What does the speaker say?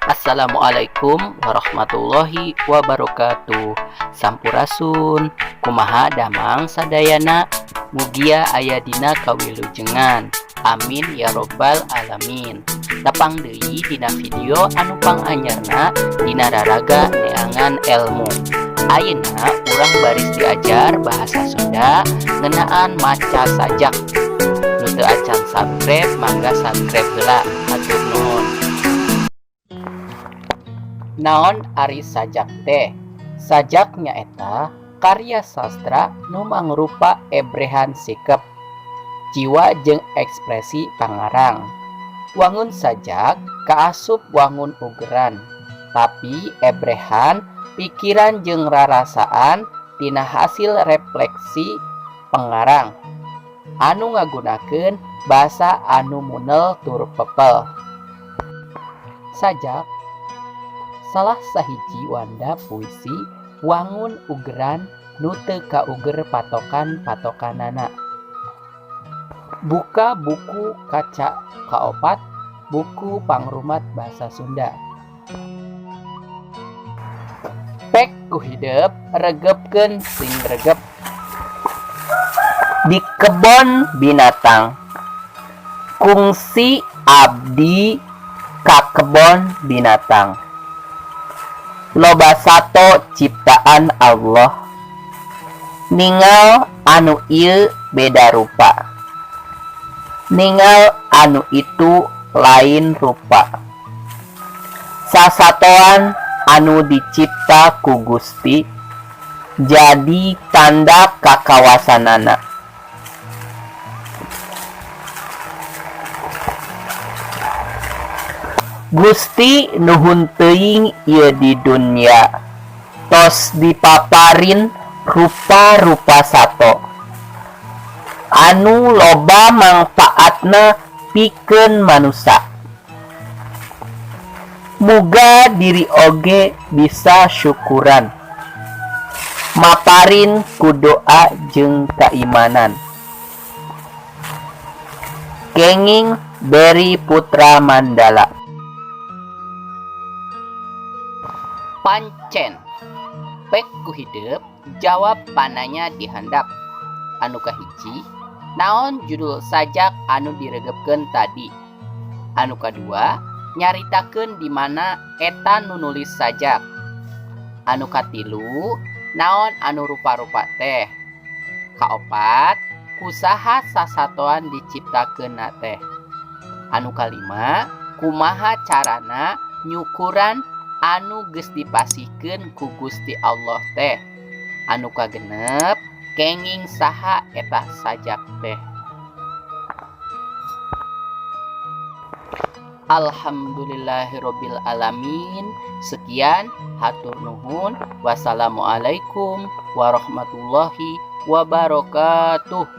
Assalamualaikum warahmatullahi wabarakatuh. Sampurasun. Kumaha damang sadayana? Mugia aya dina kawilujengan. Amin ya robbal alamin. Tepang deui dina video anu panganyarna dina raraga neangan elmu. Ayeuna urang baris diajar bahasa Sunda ngeunaan maca sajak. Nu teu acan subscribe, mangga subscribe heula. Hatur nuhun. Naon ari sajak teh? Sajak nyaeta karya sastra nu mangrupa ebrehan sikep, jiwa jeung ekspresi pangarang. Wangun sajak kaasup wangun ugeran, tapi ebrehan pikiran jeung rarasaan tina hasil refleksi pengarang anu ngagunakeun basa anu munel tur pepel. Sajak salah sahiji wanda puisi wangun ugeran nu teu kauger patokan-patokanana. Buka buku kaca kaopat buku pangrumat basa Sunda. Pek ku hidep regepkeun sing regep. Di kebon binatang. Kungsi abdi ka kebon binatang. Loba sato ciptaan Allah. Ningal anu ieu beda rupa. Ningal anu itu lain rupa. Sasatoan anu dicipta ku Gusti jadi tanda kakawasanana. Gusti nuhun teuing ieu di dunya tos dipaparin rupa-rupa sato anu loba mangpaatna pikeun manusa. Muga diri oge bisa syukuran maparin ku doa jeung kaimanan. Kenging Barry Putra Mandala. Pancen pek ku hidep jawab pananya di handap. Anu kahiji, naon judul sajak anu diregepkeun tadi? Anu kadua, nyaritakeun di mana eta nu nulis sajak. Anu katilu, naon anu rupa-rupa teh? Kaopat, kusaha sasatoan diciptakeunna teh? Anu kalima, kumaha carana nyukuran anu geus dipasihkeun ku Gusti Allah teh? Anu kagenep, kenging saha eta sajak teh? Alhamdulillahirabbil alamin. Sekian, hatur nuhun. Wassalamualaikum warahmatullahi wabarakatuh.